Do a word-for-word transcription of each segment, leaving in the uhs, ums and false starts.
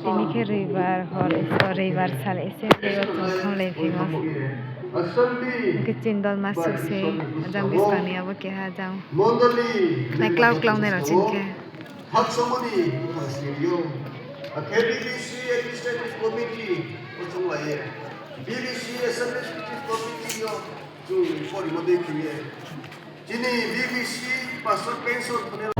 Tini khe roibar hor, roibar sal assembly wo chung thannglai phi ou. Hing khe chini dol ma suh se, ajang buskang ni abo keha ajang. Khnai klau klau nai rao chini khe. Haksamani buphang sing yo. Akhe B B C Executive Committee wo chunglai ye. B B C Assembly Executive Committee yo chung porimo dei khe ye. Chini B B C Pastor Pension Fund.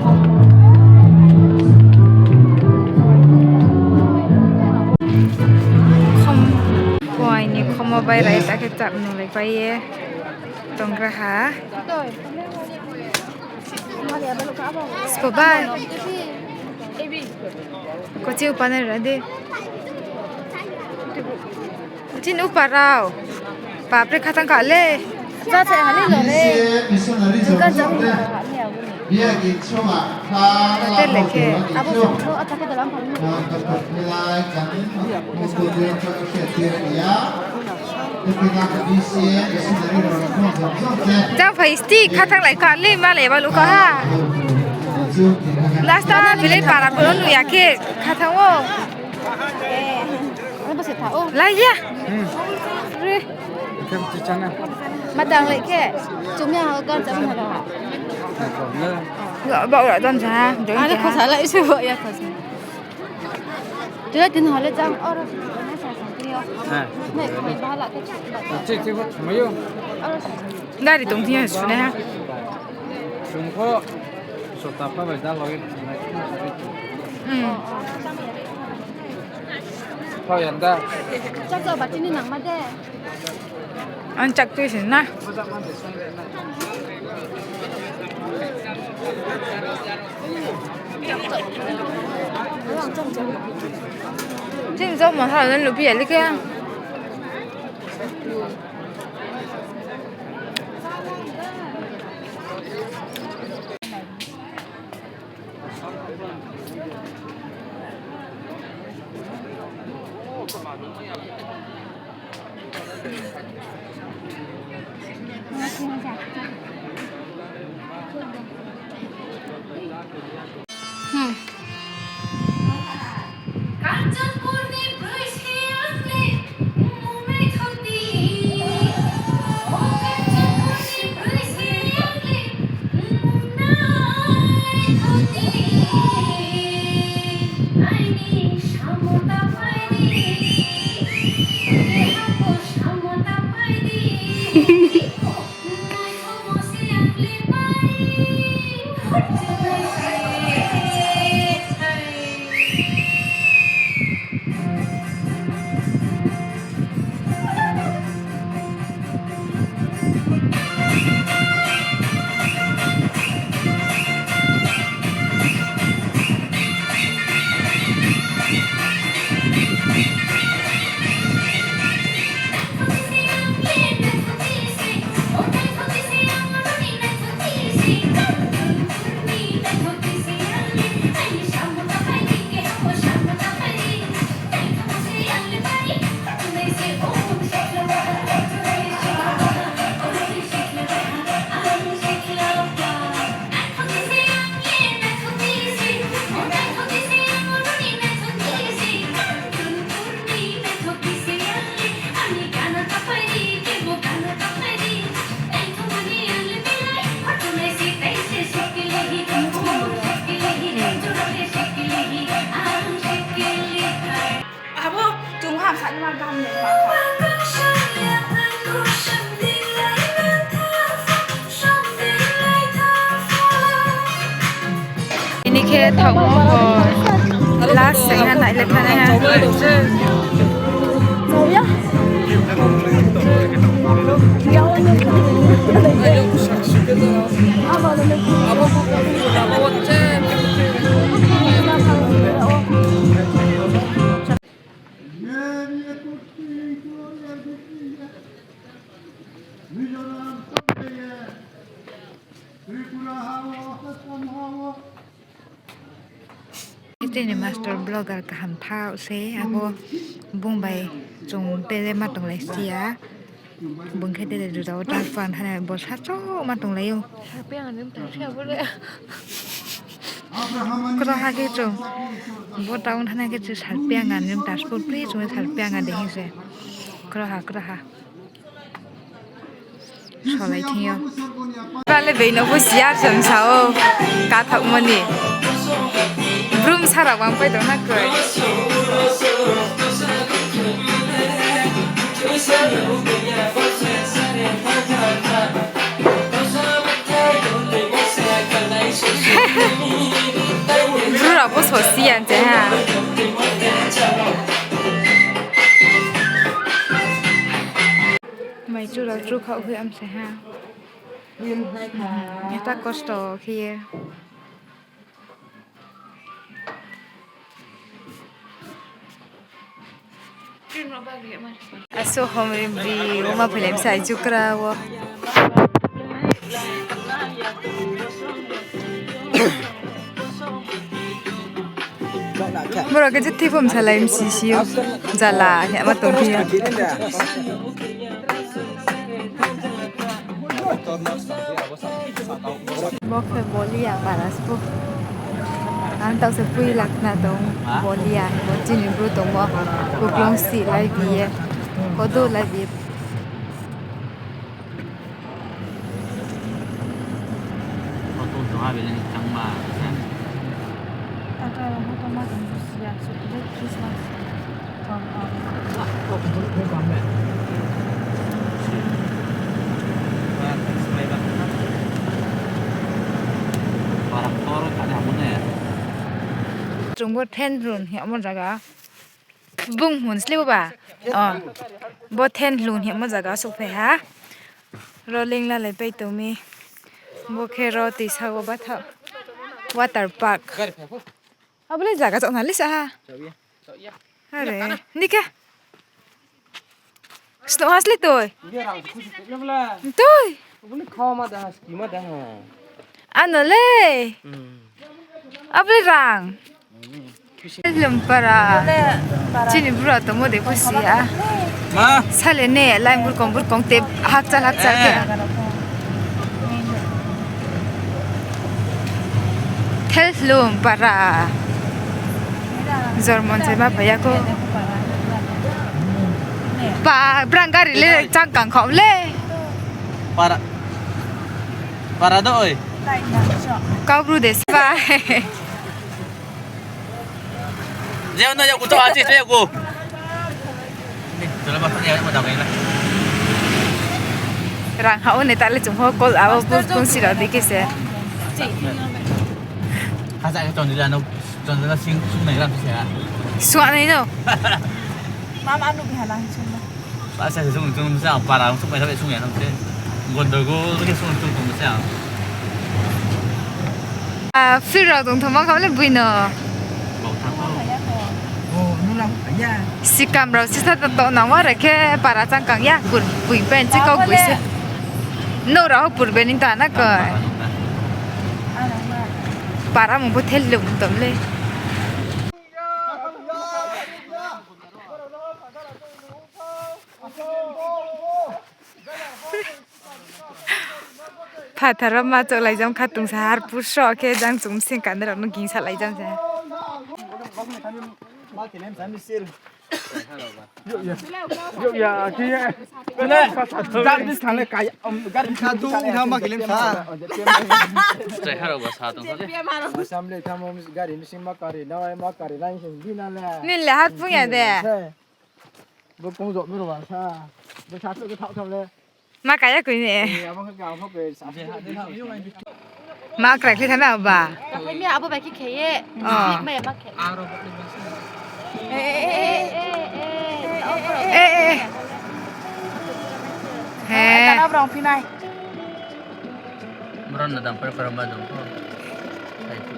Khom-, kuai ni khomo bai rai ta khe chap nunglai pai ye tonggra ha. Spo bai. Kochi upa nai ra di. Chini upa rao. Bapre, khathang kha le. Cha cha ha le lo le. Dukan jam ha le abo ni. Te le khe. Abo sa kho, acha khe dalam phang ni. Jang phai sti khathang lai kha le, ma le ba lu kha ha. Last time bile para pho nuh ya khe khathang ou. Lai ya. Re. Ma dang lai khe. Chumya ha gan jam ha. Ba ura don sa. Are khosa lai se ba ya khosa. Tila tin hale jang oro. Nai, nai, bahala khe. Gari tong thing yo sunai ha. Sung kho, sota pha bai da logi. Hmm. Phao yan da. Chak chak ba chini nangma de. Ang chak tui sin na. Chini jok ma ha, lubi ya le khe. Hmm. Abo chung ham sa ni ma gam ni ma. Ini khe thaohmo bo last se ha, nai le thanai ha. Tini master vlogger kaham thaoh se, abo bung bai chung tele ma tonglai si ya. Bung khe tele juda wo transfer thana bo sacho ma tonglai ou. Kroha khe chung. Bo town thana khe chung salpia nga, nim taspor pri chung salpia nga de hing se. Kroha, kroha. Solai thing yo. Bale beino bo siya song sao. Kathak moni. Brum sara wang pai tong na kroi. Bru rao bo sosi ya se ha. Mai chu rao chu khaoh khe am se ha. Eta kosto khe ye. Aso hom rim ri, oma phelem sai chukra wo. Borok khe je thipum salai msi si o. Jala, he ma tong phi ya. Bo khe Bolia para spo. Ang tao se pui lakna tong Bolia. Bo chini bru tongmo. Kuklung si lai bi ye. Kodo lai bi ye. Chung bo Thenlung hingmo jaga. Bung hwn sle bo ba? O. Bo Thenlung hingmo jaga souhphai ha. Ro lingla lai pai tong mi. Bo khe ro tisa wo batha. Water park. Abo le jaga chouh na le sa ha. Are, ni khe. Snoh ha sle toi. Toi. Ano le. Abo le rang. Lum para. Chini bura tongmo de khusi ya. Sale ne, lai burkong burkong te hakchal hakchal khe. Thelhlum para. Jormon se ma phai ya kho. Ba, brang gari le changkang kho le. Para. Para do oi. Kaubru de se ba. Jeo no yaku to achi se yaku. Rang ha o ne tale chung ho kol abo bus kung sira dikhe se. Haja ke chondila no, chondila sing sung nai ram se ha. Suak nai no. Mama anu bihala sung. Asa se sung sung sa para sung mai sa sung ya sung se. Gondogol ke sung sung sung sa. Ah, field rao tongthoma kha le buino. Sikam rao sisa to nang wa re khe para changkang ya kur bui pen si kau bui se. No rao purbe ni ta na ko. Para mung bo Thelhlum tom le. Phathar wo ma chouh laijam kha tong sa har puso khe jang chung sing kanai rao no gingsa laijam se. Nini le hat phung ya de. Bo kong jok mi rao ba sa. Bo sa so ke thao thao le. Ma kaya koi ne. Eh, abo khe ga, abo khe sa. Ma krai khe thana ba. Kaphai mi abo bai khe khe ye. Oh. Ma ya ma khe. Eh, eh, eh. He. Tara brong phinai. Moron na dam per per ma dong ko. Hai tu.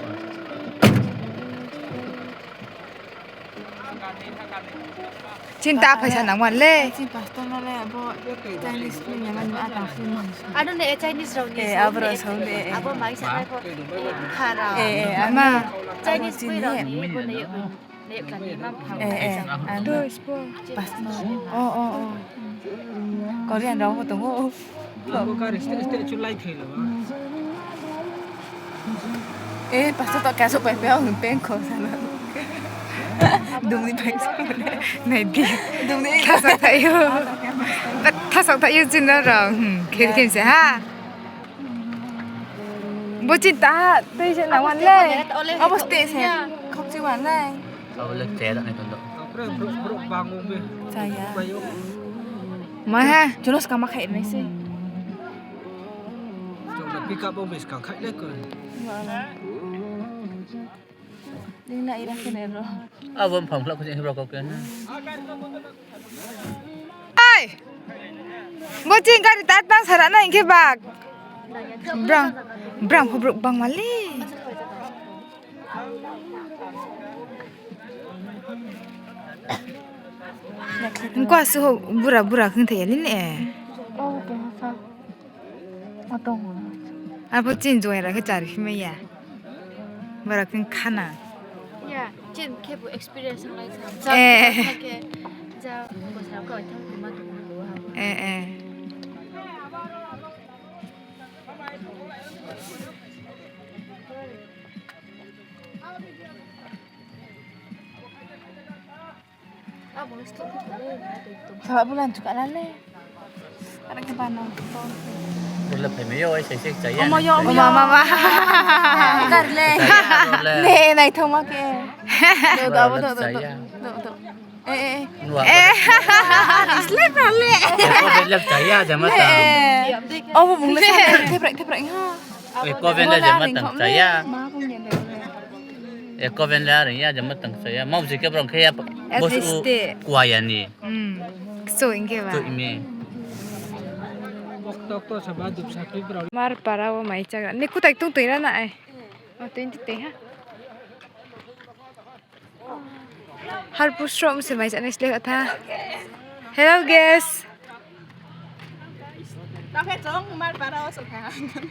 Chini ta phaisa nang man le. Chini pastor no le abo Chinese film ya mani atang film. Ano ne Chinese rao ni. Eh, abo rao song de. Abo mai sa ko. Khara. Eh, eh, ama. Chinese film rao ni ko ne yo. Ne yo kani ma phang. Eh, eh. Ano. Pastor. Oh, oh, oh. Korean rao bo tongo. Abo gari state state chu lai thai la ba. Eh, pastor to kaso pai pe, ang peng kho sana. Dum ni pai sa. Nai di. Dum ni. Thasak thai yo. Thasak thai yo chini rao. Hmm, khe khe se ha. Bo chini ta, tei se na wan le. Abo stay se. Khok chi wan le. Abo le chaya nai tong do. Chaya. Ma ha, jono skang ma khai nai se. Jono pick up office skang khai le ko. Ning na ira khe nai ro. Abo phang khla ko jeng hibra ko ke. Ai! Bo chini gari tat pan sara na hing khe bak. Brang, brang pho brouh bangma le. Hingko asuh ho bura bura khung thai ya lin e. Abo chini juai ra khe chari phimai ya. Bara khe khana. Ya, chini khe bo experience nai sa. Eh. Ja, bo sa ka thang ma tu. Eh, eh. Sahabulan juga lale. Ada ke bana. Udah pemio, eh, saya sih saya. Omo yo, omo yo, mama. Kar le. Ne, nai thoma ke. Do, do, do, do, do. Eh, eh, eh. Isle kar le. Ko belak saya jama ta. Omo mung le sa. Teprak, teprak ha. Eh, ko belak jama tang saya. Ma pun ya. E ko ben le aring ya, jama tang saya. Mau si ke brong khe ya, bos u kuaya ni. Hmm. Kso ingke ba. Kso imi. Mar para wo mai chagra. Ni kutai tung tui ra na ai. O twenty tei ha. Harpu srom se mai chana sle kha tha. Hello guys.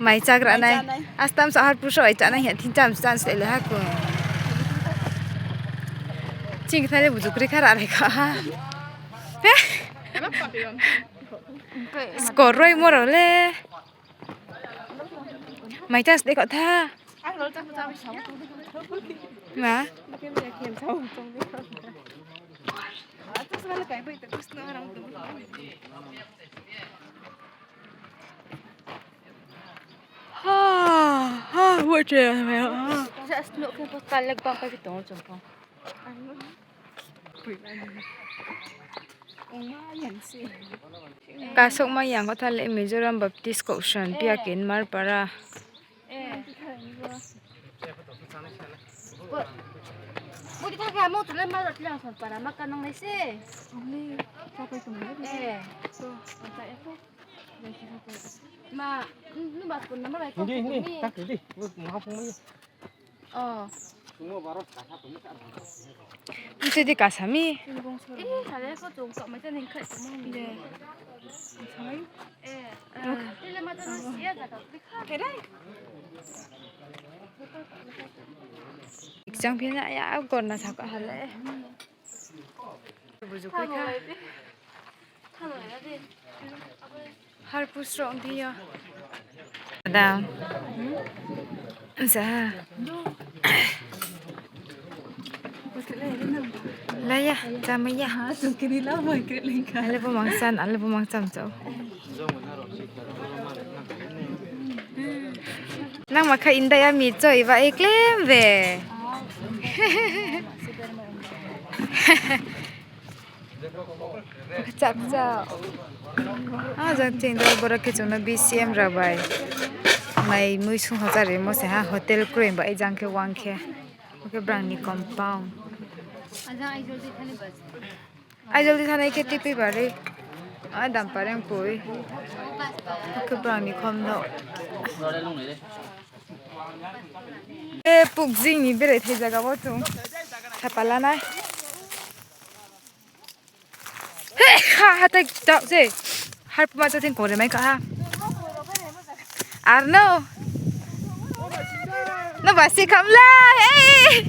Mai chagra nai. Astam sa harpu so ai chana hia thin cham chance le ha ko. Ching thale buju kri khara le kha ha. Skor roi moro le. Mai chas de kotha. Ma. Ha, ha, wacha. Just no ke postal lek bang ka tong chong. Kasokma yang kotha le Mizoram Baptist Kousan, Piakin, Marpara. Ma, nu ba phone number bai. Hindi, hindi. Tak, hindi. Maha phone ni. Oh. Nse di kasami. Eh, sale ko chung tok mai ta ning khai tong mo. De. Sai. Eh. Tile ma ta na sia ga ta. Kere. Exam phi na ya gor na sa ka hale. Buju koi kha. Harpu srong di yo. Dam. Sa. Laya, chama ya. Ale bo mangsan, ale bo mangsan chao. Nang ma kha indai ya mi choi ba e klem be. Kchak kchak. Ah, jang ching dal boro khe chung no B C M rao bai. Mai mui sung hochar rimo se ha hotel kroi ba e jang khe wang khe. Oke brang ni compound. Ai joldi thanai khe tipi bari. Ai dam pareng koi. Khe brang ni khom no. E pukjing ni berai thai jaga wo chung. Thapa lanai. He, ha, ha, tai tak se. Harpu ma chating kore mai ka ha. Ar no. No basi khamla. Hey.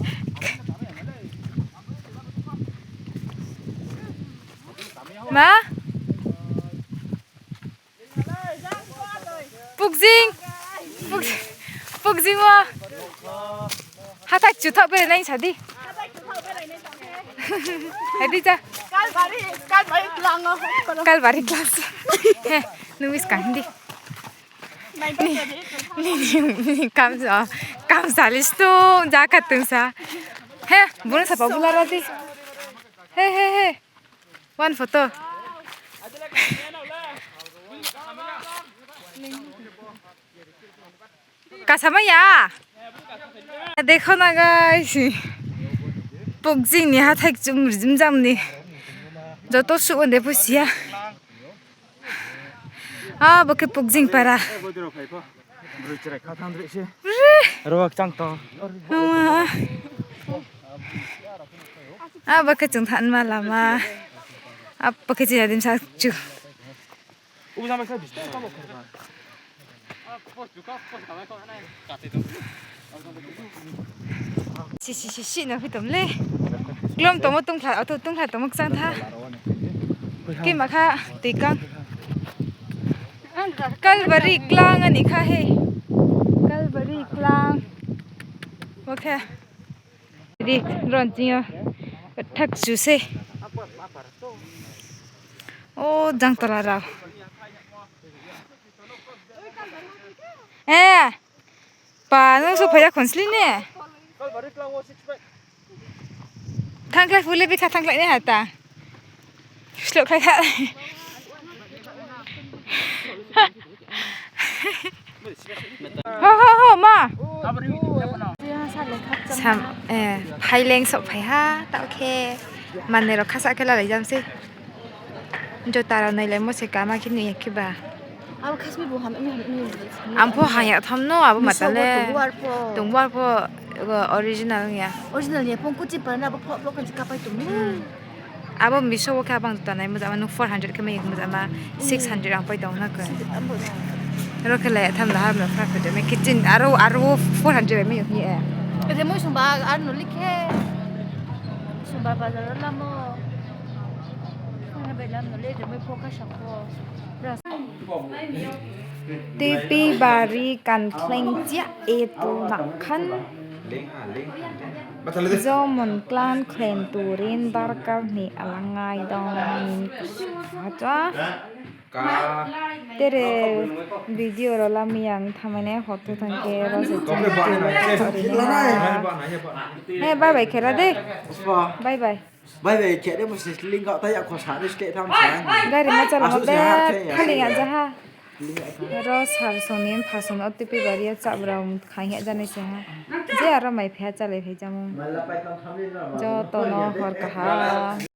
Ma? Pukjing. Puk-, pukjing wo. Hathái kchu thaoh berai nai sa di. Hai di ja. Kalbari, Kalbari klang o. Kalbari klang se. He, nung miss ka hindi. Ni, ni, ni, kam sa, kam sa lis tu, ja ka tung sa. He, bunu sa pa bula ra di. He, he, he. One photo. Kasamai ya. Dekho na guys. Pukjing ni hathái kchum rijim jam ni. Joto suh onde phusi ya. Abo khe Pukjing para. Abo khe chung thanma lama. Abo khe chini dimsa chu. Si, si, si, si, no phi tom le. Klom tomo tungthla, auto tungthla tomo kchang tha. Khe ma kha tui kang. Kalbari klang ani kha he. Kalbari klang. Bo khe. Di ron ching yo. Thak chu se. O jang tola rao. Eh. Pa, nung so phai ya khonsli ne? Thangkhlai phule bikha thangkhlai ne hata. Sloh khlai kha. Ho, ho, ho, ma. Sam, eh, phaileng sok phai ha, taoh khe. Manne rao khasa khe lalai jam se. Jota rao nailaimo se kama khe nuh ya khe ba. Abo khasmi bo ham, ham, ham, ham. Ang pho hang ya tham no, abo mata le. Tongbo arpho. Tongbo arpho, original ya. Original ya, phone kuchi para na, abo pho, pho kan si kapai tong. Hmm. Abo Meesho wo khe abang jota nai mojama, nung four hundred khe mai mojama, six hundred ang pai tong na khe. Six hundred ang bo na. Aro khe le tham da har no five hundred mai khe chin, aro, aro four hundred mai ye. Ede moi sungba, ar no likhe. Sungba bazar lamo. Tipi bari kan khleng chia e tu nak khan. Jomon klan khleng turin darkar ni alangai dong. Acha. Tere video rao lami yang thamai nai hotu thang khe ro se chini video rao. He, bye bye khe ra de. Bye bye. Bye bye khe de, bo se link out ta ya kho sa de, stay tham sa. Gari ma chala ma be, khali ya jaha. Ro sar song ni pha song no tipi bari ya chap rao khai ya janai se ha. Je aro mai phe chalai phai jamo. Joto no hor kaham.